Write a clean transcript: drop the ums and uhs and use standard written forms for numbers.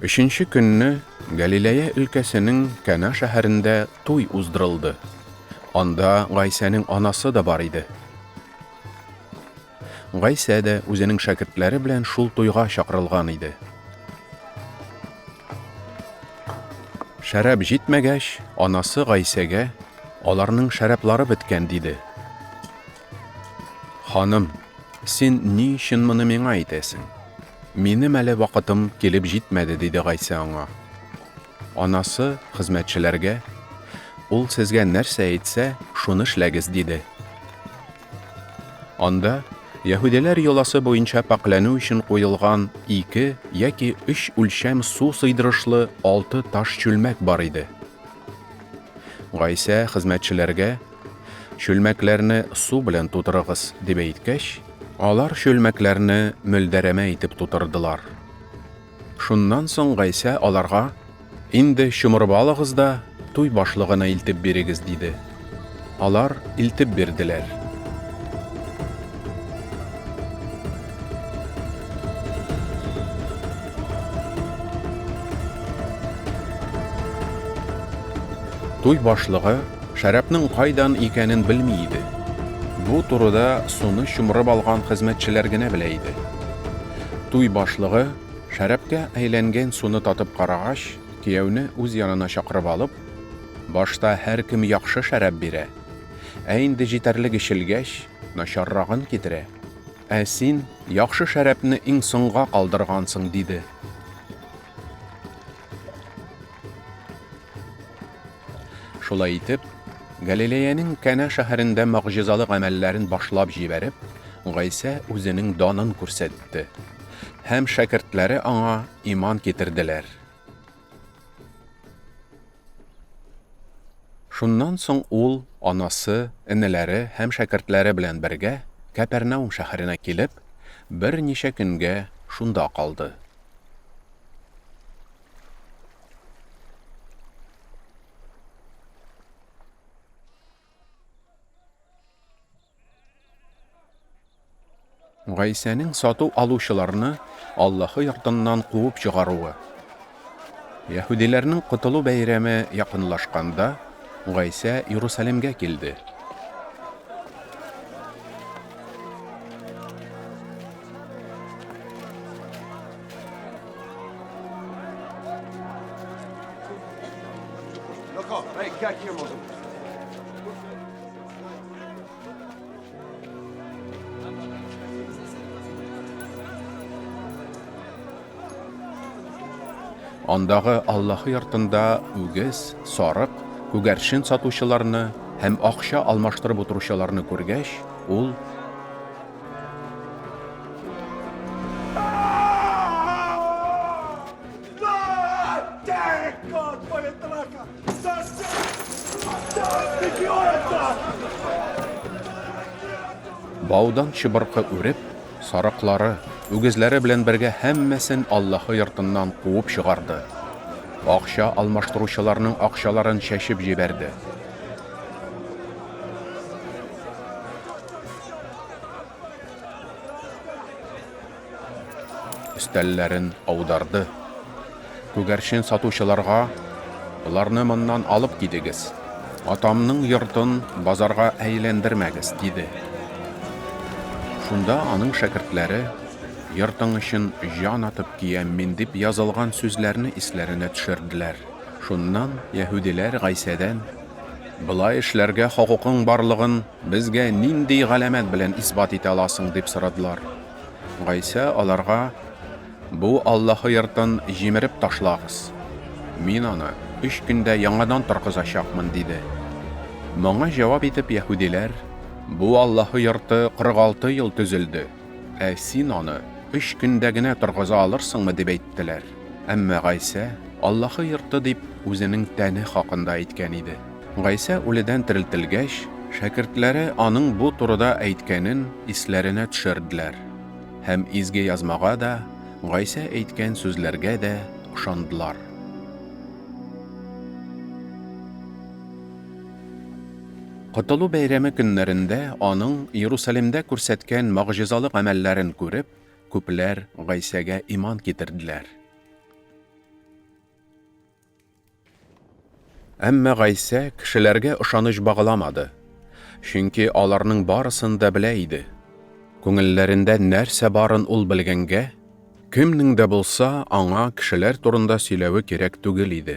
Өченче көнне Галиләя өлкәсенең Кәна шәһәрендә туй уздырылды. Анда Гайсәнең анасы да бар иде. Гайсә дә үзенең шәкертләре белән шул туйга чакырылган иде. Шәраб җитмәгәч, анасы Гайсәгә, Аларның шәраблары беткән, диде. Ханым, син ни өчен моны миңа әйтәсең? Минем әле вакытым килеп җитмәде, диде Гайсә аңа. Анасы хезмәтчеләргә, Ул сезгә нәрсә әйтсә, шуны эшләгез, диде. Анда яһүдиләр йоласы буенча пакьләнү өчен куелган ике яки өч үлчәм су сыйдырышлы алты таш чүлмәк бар иде. Гайсә хезмәтчеләргә, Чүлмәкләрне су белән тутырыгыз, дип әйткәч, алар чүлмәкләрне мөлдәрәмә итеп тутырдылар. Шуннан соң Гайсә аларга, Инде чумырып алыгыз да туй башлыгына илтеп бирегез, диде. Алар илтеп бирделәр. Туй башлыгы шәрабның кайдан икәнен белми иде. Бу турыда суны чумырып алган хезмәтчеләр генә белә иде. Туй башлыгы, шәрабкә әйләнгән суны татып карагач, кияүне үз янына чакырып алып, Башта һәркем яхшы шәраб бирә, ә инде җитәрлек эчелгәч, начаррагын китерә. Ә син яхшы шәрабны иң соңга калдыргансың, диде. Шулай итеп, Галилеянең Кәнә шәһәрендә могҗизалы гамәлләрен башлап җибәреп, Гайсә үзенең данын күрсәтте, һәм шәкертләре аңа иман китерделәр. Шуннан соң ул, анасы, энеләре һәм шәкертләре белән бергә Кәпәрнаум шәһәренә килеп, берничә көнгә шунда калды. Гайсәнең сату алучыларны Аллаһы йортыннан куып чыгаруы. Яһүдиләрнең котылу бәйрәме якынлашканда, Гайсә Иерусалимгә килде. Андагы Аллаһы йортында үгез, сарык, күгәрчен сатучыларны һәм акча алмаштырып утыручыларны күргәч, ул Баудан чыбыркы үреп, сарыклары, үгезләре белән бергә һәммәсен Аллаһы йортыннан куып чыгарды. Акча алмаштыручыларның акчаларын чәчеп җибәрде. Өстәлләрен аударды. Күгәрчен сатучыларга, Боларны моннан алып китегез. Атамның йортын базарга әйләндермәгез, диде. Шунда аның шәкертләре, Йортың өчен җан атып киям мин, дип язылган сүзләрне исләренә төшерделәр. Шуннан яһүдиләр Гайсәдән, Болай эшләргә хокукың барлыгын безгә нинди галәмәт белән исбат итә аласың, дип сорадылар. Гайсә аларга, Бу Аллаһы йортын җимереп ташлагыз. Мин аны өч көндә яңадан торгызачакмын, диде. Моңа җавап итеп яһүдиләр, Бу Аллаһы йорты 46 ел төзелде, ә син аны өч көндә генә торгыза алырсыңмы, дип әйттеләр. Әмма Гайсә, Аллаһы йорты дип, үзенең тәне хакында әйткән иде. Гайсә үледән терелтелгәч, шәкертләре аның бу турыда әйткәнен исләренә төшерделәр һәм Изге Язмага да, Гайсә әйткән сүзләргә дә ышандылар. Котылу бәйрәме көннәрендә аның Иерусалимдә күрсәткән могҗизалы гамәлләрен күреп, күпләр Гайсәгә иман китерделәр. Әмма Гайсә кешеләргә ышаныч багламады, чөнки аларның барысын да белә иде. Күңелләрендә нәрсә барын ул белгәнгә, кемнең дә булса аңа кешеләр турында сөйләве кирәк түгел иде.